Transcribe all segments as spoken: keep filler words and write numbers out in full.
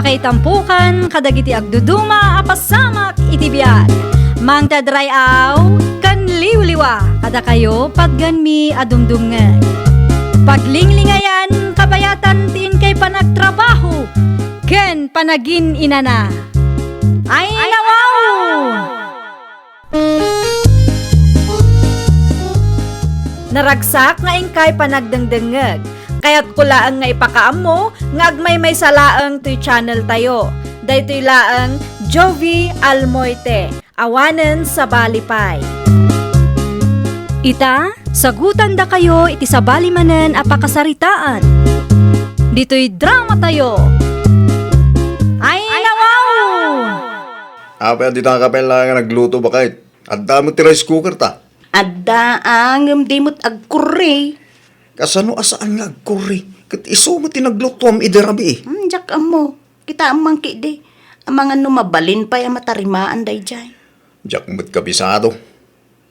Itampukan kadagiti agduduma a pasamak iti biag. Mangted ray-aw ken liwliwa kadakayo patgenmi a dumdumngeg. Paglinglingayan, kabayatan ti inkay panagtrabaho ken panagin-inana. Ay, nawaw! Naragsak nga inkay panagdengdengngeg. Kayatko laeng nga ipakaammo nga agmaymaysa laeng toy channel tayo. Daytoy laeng Jovi Almoite, awanen sabali pay. Ita, sagutandakayo iti sabali manen a pakasaritaan. Ditoy drama tayo. Ay, nawaw! Apay a dita ka pay laeng nga nagluto, baket? Adda met ti rice cooker ta. Adda, a, ngem di met agkurre. Kasano a saan nga agkurre? Ket isu met ti naglutuam idi rabii. Hmm, diak ammo. Kitaem man ketdi. Amangan no mabalin pay a matarimaan daydiay. Diak met kabisado.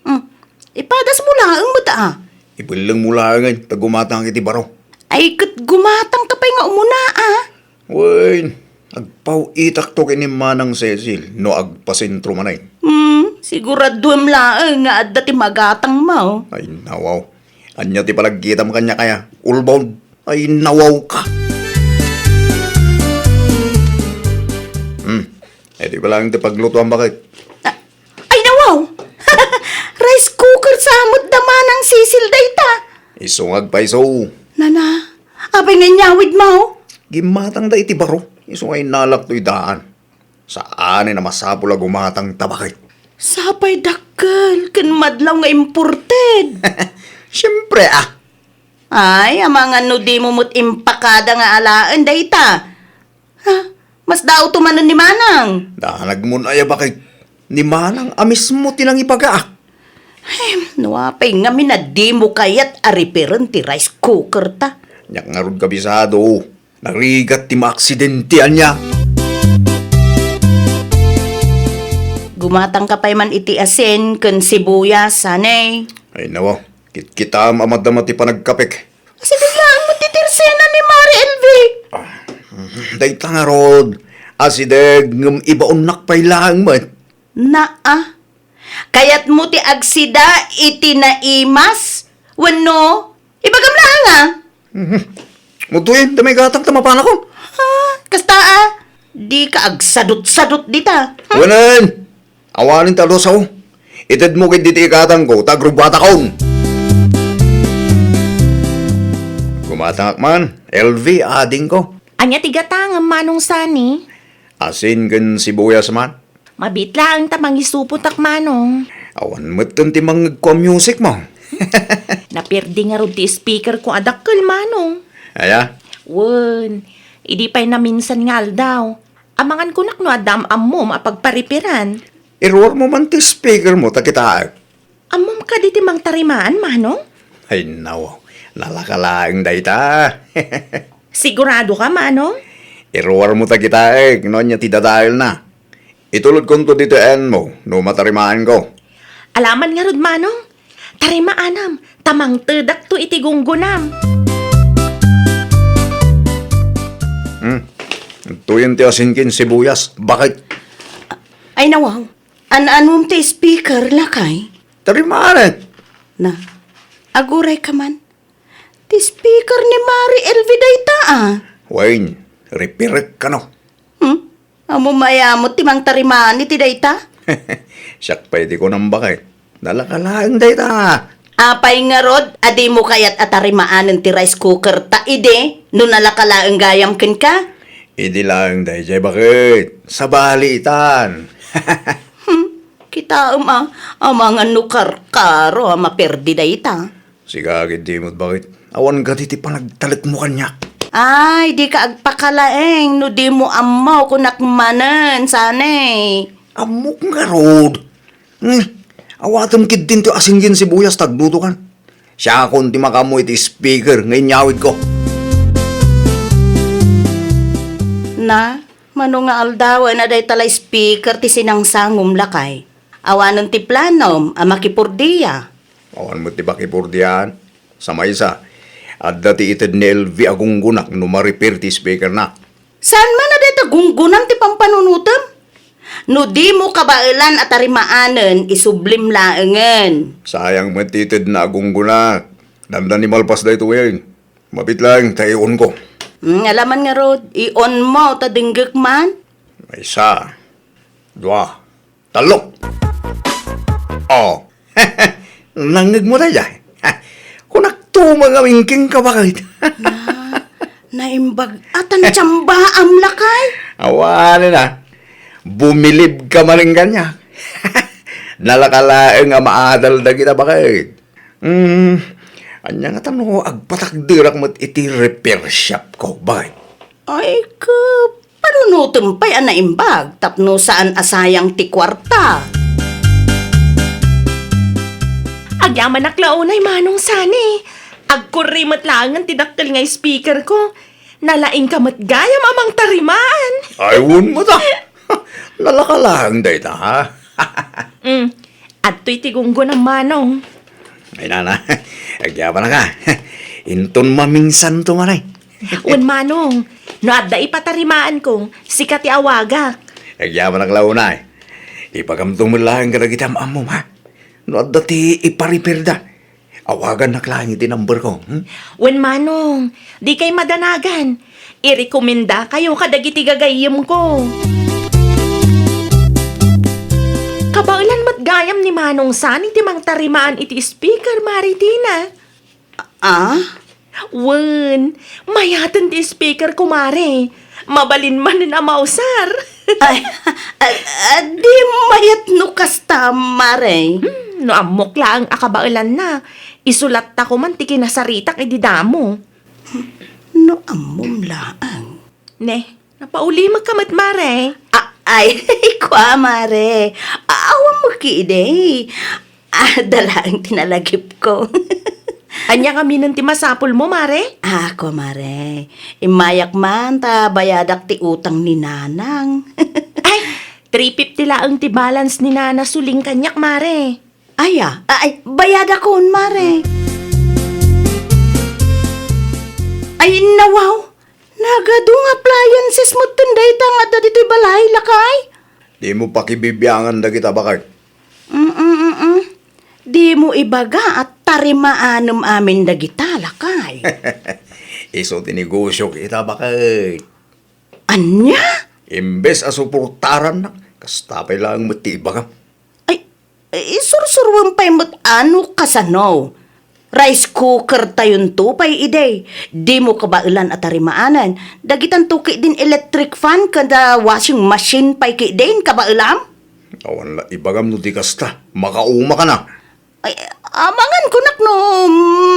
Hmm. Ipadasmo laeng met, a. Ibellengmo laengen ta gumatang iti baro. Ay, ket gumatangka pay nga umuna, a. Wen, agpaw-itakto ken ni Manang Cecil no agpasentro manen. Hmm, siguraduem laeng nga adda ti magatangmo. Ay, nawaw. Ania ti panagkitam kaniak aya? Ulbod. Ay, nawawka. Hmm. Iti pa laeng ti paglutoan, baket? A-, ay, nawaw! Rice cooker sa met da Manang Cecil dayta. Isu nga agpayso. Nana, apay nga inyawidmo? Gimmatangda iti baro. Isu nga innalak toy daan. Saanen a masapul a gumatangta, baket? Sapay dakkel ken madlaw nga imported. Siempre, a. Ay, amangan no dimo met impakada nga alaen dayta. Ha? Masdaawto manen ni Manang. Danagmon aya, baket? Ni Manang a mismo ti nangibagaak. Hem, no apay ngamin a dimo kayat a repairen ti rice cooker ta? Diak ngarud kabisado. Narigat ti maaksidente ania. Gumatangka pay man iti asin ken sibuyas, sanay. Ay, nawa. Kitkitaem a madama ti panagkapek. Asideg laeng met ti tersena ni Mari Elvi. Ah, dayta ngarud, asideg ngem ibaonnak pay laeng met. Naa. Kayatmo ti agsida iti naimas? Wenno, ibagam laeng, a? Mhm. Mutuyen, ta may gatang ta mapanakon. Ah, kasta, a. Dika agsadut-sadut dita. Hmm? Wenen! Awanen ti adu a sao. Itedmo ketdi ti ikatangko, ta agrugguatakon. Gumatangak man, L V, adingko. Ania ti gatangem, Manong Sani? Asin ken sibuyas man. Mabiit laeng ta mangisupotak, Manong. Awan metten ti mangngegko a musicmo. Naperdi ngarud ti speakerko a dakkel, Manong. Aya? Wen, idi pay naminsan nga aldaw, amangan kunak no adda am-ammom a pagparipiran. Iruarmo man ti speakermo ta kitaek. Ammom kadi ti mangtarimaan, Manong? Ay, naw. Nalaka laeng dayta. Siguradoka, Manong? Iruarmo ta kitaek no ania ti dadaelna. Itulodkonto ditoy ayanmo no matarimaanko. Alaman ngarud, Manong. Tarimaanam, ta mangtedakto iti gunggonam. Hmm. Tuyen ti asin ken sibuyas. Bakit? Ay, nawaw. An-anom ti speaker, lakay? Tarimaanam. Na, aguray ka man. Ti speaker ni Mari L V dayta, a. Wen, ripirek kano. Hmm? Ammom aya met ti mangtarimaan iti dayta? Siak pay ti kunam, bakit? Nalaka laeng dayta. Apay ngarud a dimo kayat a tarimaanen ti rice cooker ta idi no nalaka laeng gayam kenka? Idi laeng daydiay, bakit? Sabali itan. Hmm, kitaem a, amangan no karkaro a maperdi dayta. Sika ketdi met, bakit? Awan kadi ti panagtalekmo kaniak. Ay, dika agpakalaeng no dimo ammo, kunak manen, sanay. Ammok ngarud. Hmm, awatem ketdin ti asin ken sibuyas ta aglutokan. Siakon ti makaammo iti speaker nga inyawidko. Na, mano nga aldawen a dayta la speaker ti sinangsangom, lakay? Awanen ti planom a makipurdia? Awan met ti makipurdiaan. Sa maysa, adda ti ited ni L V a gunggonak no ma-repair ti speakerna. Saan man a dayta gunggunam ti pampanunotem? No dimo kabaelan a tarimaanen, isublim laengen. Sayang met ti tedna a gunggonak. Dandani malpas daytoyen. Mabit laeng ta i-on ko. Hmm, alaman ngarud, i-on mo ta denggek man. Maysa, dua, tallo. Oh. Nangngeg mo daydiay? Kunak tumang a mingking ka, baket. Na, naimbag a ta natsambaam, lakay. Awanen a. Bumilib ka manen kaniak. Nalaka laeng a maadal dagita, baket. Hmm, ania ngata no agpatakderak met iti repair shop ko, baket? Ay, ka, panunotem pay a naimbag tapno saan a sayang ti kuarta. Agyamanak la unay, Manong Sani. Agkurri met laengen ti dakkel nga speaker ko. Nalaingka met gayam a mangtarimaan. Ay, wen met a. Nalaka laeng dayta, ha? Mm. Adtoy ti gunggonam, Manong. Ay, nana. Agyamanak a. Inton mamingsanto man ay. Wen, Manong. No adda ipatarimaanko, sika ti awagak. Agyamanak la unay. Ipagamto met laeng kadagiti am-ammom, ha? No adda ti iparepairda, awagannak laeng iti number ko, hmm? Wen, Manong, dikay madanagan. Irekomendakayo kadagiti gagayyemko. Kabaelan met gayam ni Manong Sani ti mangtarimaan iti speaker, Mare Tina. Ah? Wen, mayaten ti speaker ko, Mare. Mabalin manen a mausar. Ay, a, a, di mayat no kasta, Mare. Hmm, no ammok laeng a kabaelanna, isulattako man ti kinasaritak idi damo. No ammom laeng. Ne, napaulimek ka met, Mare. A, ay, kua, Mare. Awan mo ki idi. Adda laeng ti nalagipko. Ania ngamin ti masapulmo, Mare? Ako, Mare. Immayak man ta bayadak ti utang ni Nanang. Ay, three fifty laeng ti balance ni Nana Suling kaniak, Mare. Aya, ay, bayadakon, Mare. Ay, nawaw. Nagadu nga appliances metten dayta nga adda ditoy balay, lakay? Dimo pakibibiangan dagita, baket. Mm, mm, mm. Dimo ibaga a tarimaanem amin dagita, lakay. Isu ti negosiok ita, baket. Ania? Imbes a suportarannak, kasta pay laeng met ti ibagam. Ay, isursuroem pay met a no kasano. Rice cooker tayonto pay idi. Dimo kabaelan a tarimaanen. Dagitanto ketdin electric fan ken da washing machine pay ketdin kabaelam? Awan la ibagam no di kasta. Makauma ka na. Ay, amangan kunak no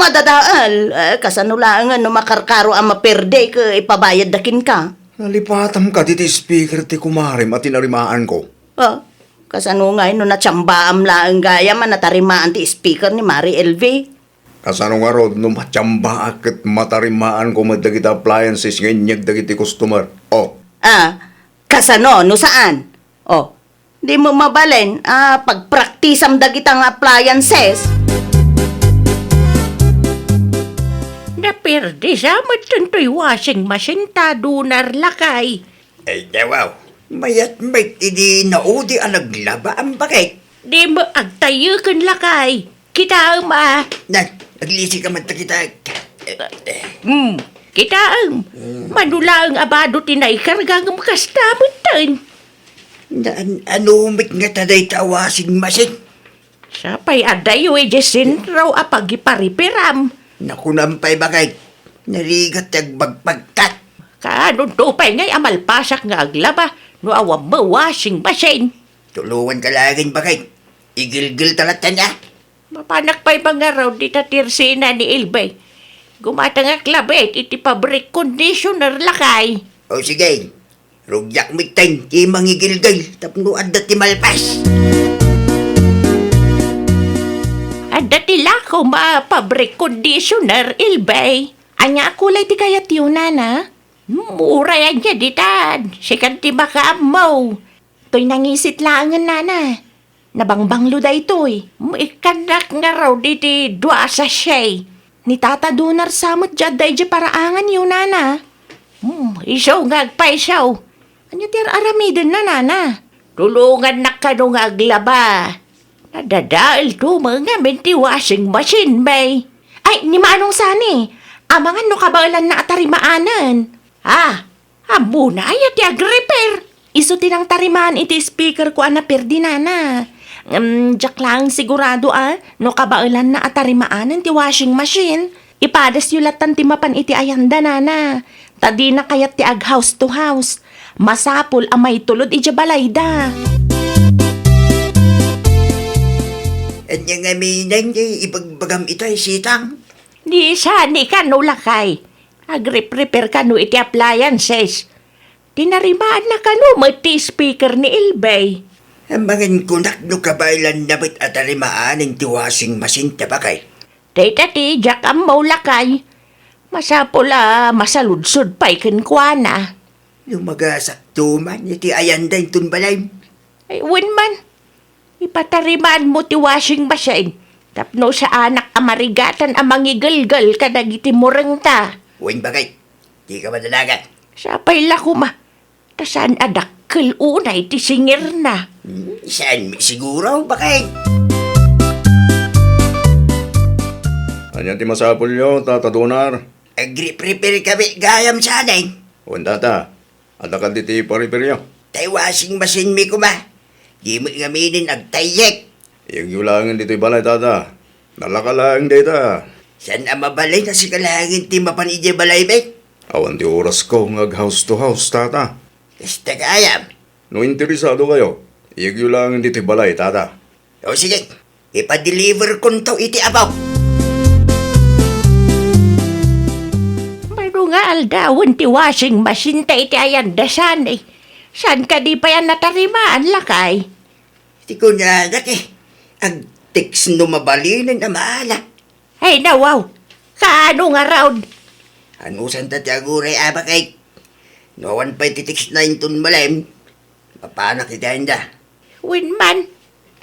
madadael. Eh, kasano laengen no makarkaro a maperde ket ipabayadda kenka? Nalipatam kadi ti speaker ti kumarem a tinarimaanko. Ah, kasano ngay no natsambaam laeng gayam a natarimaan ti speaker ni Mare Elvie? Kasano ngarud no matsambaak ket matarimaanko met dagiti appliances nga inyeg dagiti customer? Oh. Ah, kasano no saan? Oh, dimo mabalin a pagpraktisam dagita nga appliances? Naperde sa met toy washing machine ta dunar lakay. Ay, dawaw. Mayat met idi naudi a naglaba ang bakit. Dimo agtayo ken lakay. Kitaem a. Na, aglisi ka man ta kita. Hmm. Kitaem. Hmm. Mano laeng a bado ti naikargangem kasta metten. Na, an-, ano met nga ta dayta a washing machine? Sapay adayo idiay sentro a pagiparipiram. Nakunam pay bakit. Narigat ti agbagpagtak. Kaano to pay ngay a malpasak nga aglaba no awan met washing machine? Tulongan ka laeng bakit. Igilgil ta latta niya. Mapanak pay mangarud dita tersina ni Elvie. Gumatangak labi iti fabric conditioner lakay. O sige, rugyak metten ti mangigilgil tapno adda ti malpas. Adda ti lakom a fabric conditioner, Elvie. Ania a kulay ti kayatyo, nana? Hmm, uray ania ditan. Sikan ti makaammo. Toy nangisit laengen, nana. Nabangbanglo daytoy. Maikkannak ngarud iti dua a sachet. Ni Tata Dunar sa met diay adda idiay paraanganyo, nana. Hmm, isu nga agpayso. Ania ti ar-aramidenna, nana? Tulongannak kano nga aglaba. Nadadaelto met ngamin ti washing machine, bay. Ay, ni Manong Sani, amangan no kabaelanna a tarimaanen. Ah, ammona aya ti agrepair? Isu ti nangtarimaan iti speaker ko a napirdi, nana. Ngem, diak laeng sigurado a no kabaelanna a tarimaanen ti washing machine. Ipadasyo lattan ti mapan iti ayanda, nana. Ta dina kayat ti ag-house to house. Masapul a maitulod idiay balayda. Ania ngamin ti ibagbagam ita, Sitang? Ni Sani kano, lakay. Agreprepair kano iti appliances. Tinarimaanna kano met ti speaker ni Elbey. Amangan kunak no kabaelanna met a tarimaanen ti washing machine ta, bakay. Dayta ti diak ammo, lakay. Masapul a masaludsod pay kenkuana. No magasakto man iti ayanda inton balay. Ay, wen man. Ipatarimaanmo ti washing machine tapno saanak a marigatan a mangigelgel kadagiti murengta. Wen, bakay. Dika madanagan. Sapay la koma. Ta saan a dakkel unay ti singirna. Hmm, saan siguro, bakay? Ania ti masapulyo, Tata Donar? Agreprepair kami gayam saanen. Wen, Tata. Adda kadi ti parepairyo? Tay washing machine mi koma. Di met ngaminen agtayyek. Iyegyo laengen ditoy balay, Tata. Nalaka laeng dayta. Saan a mabalin a sika laengen ti mapan idiay balaymi? Awan ti orasko nga ag-house to house, Tata. Kasta gayam. No interesado kayo, iyegyo laengen ditoy balay, Tata. O sige, ipadeliver konto iti apo. Mano nga aldawen ti washing machine ta iti ayanda saan, eh. Saan kadi pay a natarimaan, lakay? Ti kunanak, eh, agtext no mabalinen a maala. Ay, nawaw! Kaano ngarud? Anusanta ti aguray, a, bakay? No awan pay ti text na inton malem, mapanak iti ayanda. Wen man,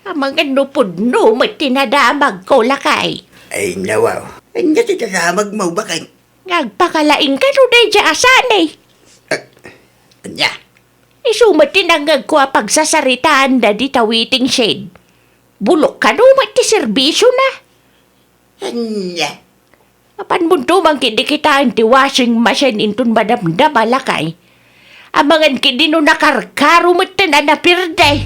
amangan no pudno met ti nadamagko, lakay. Ay, nawaw. Ania ti dadamagmo, bakay? Nga agpakalaing kano daydiay a saan, eh. Ah, ania? Isu met ti nangngegko a pagsasaritaanda dita waiting shed. Bulok kano met ti serbisiona. Ania? Apan munto man ketdi kitaen ti washing machine inton madamdama, lakay. Amangan ketdi no nakarkaro metten a napirdi.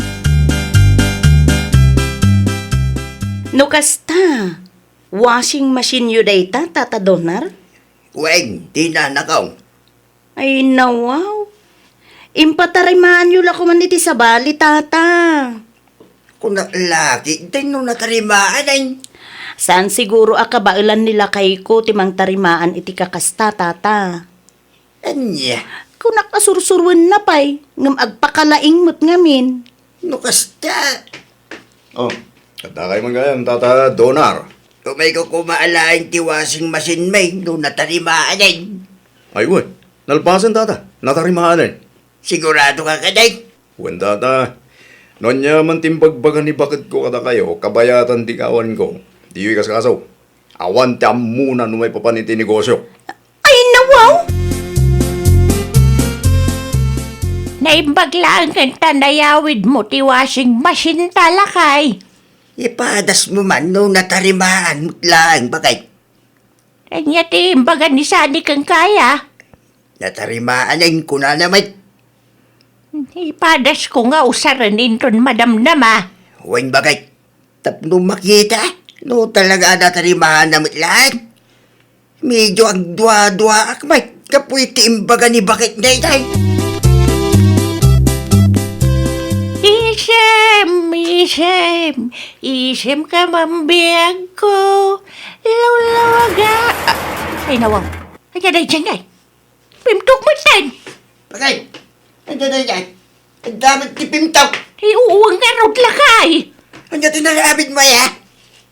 No kasta, washing machine-yo dayta, Tata Donar? Wen, ti nanakaw. Ay, nawaw. Impatarimaanyo la koman iti sabali, Tata. Kunak la ketdin no natarimaanen. Saan siguro a kabaelan ni lakayko ti mangtarimaan iti kakasta, Tata. Ania? Kunak a sursuruenna pay, ngem agpakalaing met ngamin. No kasta. Oh, adda kay man gayam, Tata Donar. Umayko koma alaen ti washing machine-mi no natarimaanen. Ay, wen, nalpasen, Tata. Natarimaanen. Sigurado ka kadi? Wen, Tata. No ania man ti imbagbaga ni baketko kadakayo, kabayatan ti kawanko. Diyo ikaskaso. Awan ti ammona no maipapan iti negosyo. Ay, nawaw! Naimbag laeng ket ta nayawidmo ti washing machine-ta, lakay. Ipadasmo man no natarimaan met laeng, bakay. Ania ti imbaga ni Sani kenka, a? Natarimaanen, kunana met. Ipadasko nga usaren inton madamdama. Wen, bakay. Tapno makita no talaga a natarimaanna met laeng. Medyo agduaduaak met gapu iti imbaga ni baketna itay. Isem, isem, isem ka man biagko, lawlawaga. Ah, ay, nawaw. Ania daydiay, ay? Pimtok metten. Bakay, ania daydiay? Adda met ti pimtok. Ay, wen ngarud, lakay. Ania ti naraabidmo, aya?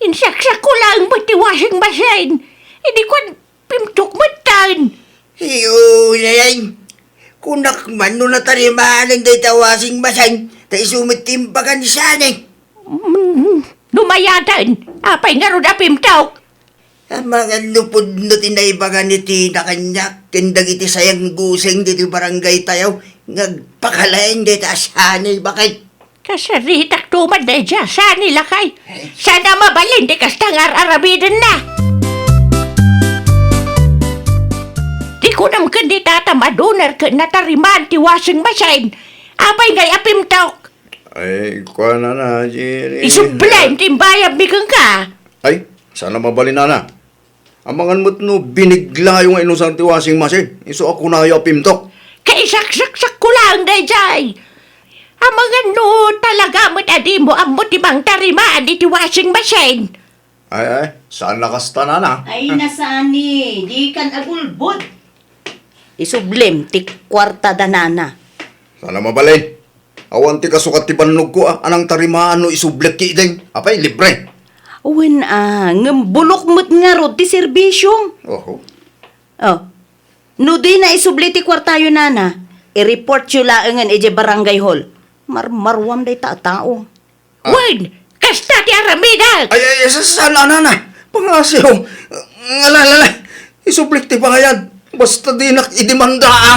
Insaksak ko laeng met ti washing machine. Idi kuan, pimtok metten. Ay, unay. Kunak man no natarimanen dayta washing machine, ta isu met ti imbaga ni Sani. Mm, no mayaten, apay ngarud a pimtok? Amangan no pudno ti naibagan ni Tina kaniak ken dagiti sayangguseng ditoy barangaytayo nga agpakalaing dayta a sani, baket. Kasaritak tuman daydiay a sani, lakay. Saan a mabalin ti kasta nga ar-aramidenna. Di kunam ken ni tatam a doner ken natarimaan ti washing machine. Apay ngay a pimtok? Ay, kuana na, Jerry. Isubli ti imbayadmi kenka. Ay, saan a mabalin, nana. Amangan met no biniglayo nga inusar ti washing machine, isu a kunayo a pimtok. Kaisaksaksakko laeng daydiay. Amangan no talaga met a dimo ammo ti mangtarimaan iti washing machine. Ay, ay, saan a kasta, nana. Ay, nasani, dikan agulbod. Isublim ti kuartada, nana. Saan a mabalin. Awan ti kasukat ti bannogko a, a nangtarimaan no isublek ketdin. Apay, libre. Wen a, ngem bulok met ngarud ti serbisyom. Oho. Oh. No dina isubli ti kuartayo, nana, i-reportyo laengen idiay barangay hall. Marmaruam dayta a tao. Ah. Wen, kasta ti aramidek! Ay, ay, sa-, saan a, nana? Pangasiw. Ngalalala. Isublek ti bayad. Basta dinak idemanda, a.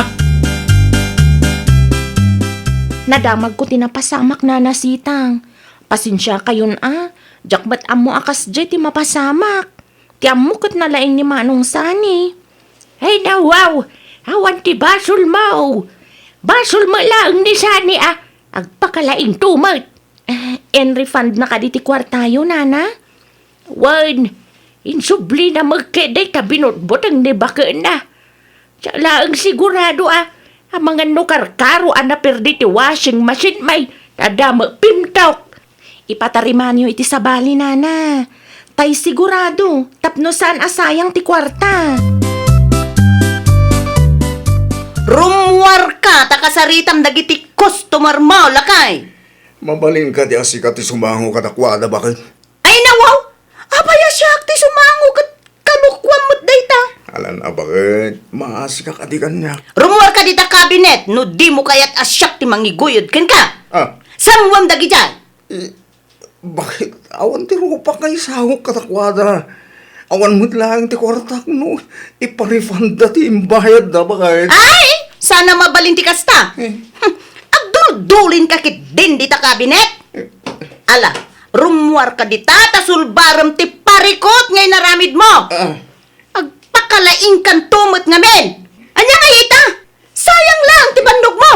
Nadamagko ti napasamak, Nana Sitang. Pasensiakayon a, diak met ammo a kasdiay ti mapasamak. Ti ammo ket nalaing ni Manong Sani. Ay, nawaw! Awan ti basolmo! Basolmo laeng ni Sani a agpakalaingto met. Eh, in-refundna kadi ti kuartayo, nana? Wen, insublina met ketdi ta binutbuteng ni bakenna. Siak laeng sigurado a, amangan no karkaro a naperdi ti washing machine may ta adda met pimtok. Ipatarimanyo iti sabali, nana. Tay sigurado, tapno saan a sayang ti kuarta. Rummuarka ta kasaritam dagiti customer mo, lakay. Mabalinka ti a sika ti sumango kadakuada, baket? Ay, nawaw! Apay a siak ti sumango ket kanukuam met dayta? Alan a baket, maasika kadi kaniak. Rummuarka dita kabinet no dimo kayat a siak ti mangiguyod kenka. Ah. Sanguem dagidiay. Eh, baket, awan ti rupak nga isangok kadakuada. Awan met laeng ti kuartak no iparefunda ti imbayadda, baket. Ay! Saan a mabalin ti kasta. Eh. Hmm, agduldulinka ketdin dita kabinet. Eh. Ala, rummuarka dita ta sulbarem ti parikut nga inaramidmo. Ah. Agpakalaingkanto met ngamin. Ania ngay ita? Sayang laeng ti bannogmo.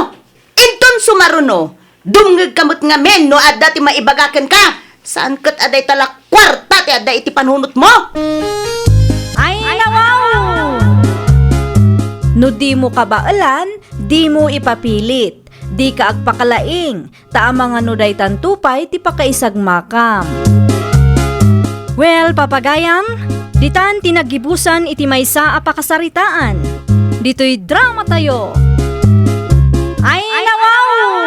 Inton sumaruno, dumngegka met ngamin no adda ti maibaga kenka. Saan ket a dayta la kuarta ti adda iti panunotmo? Ay, nawaw! No dimo kabaelan, dimo ipapilit. Dika agpakalaing, ta amangan no daytanto pay ti pakaisagmakam. Well, papagayam, ditan ti naggibusan iti maysa a pakasaritaan. Ditoy dramatayo. Ay, nawaw!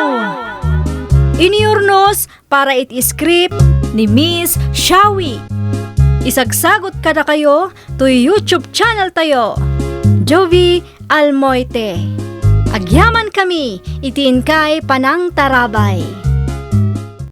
Inurnos para iti script ni Miss Shawi. Isagsagot kadakayo toy YouTube channel tayo, Jovi Almoite. Agyamankami iti inkay panangtarabay.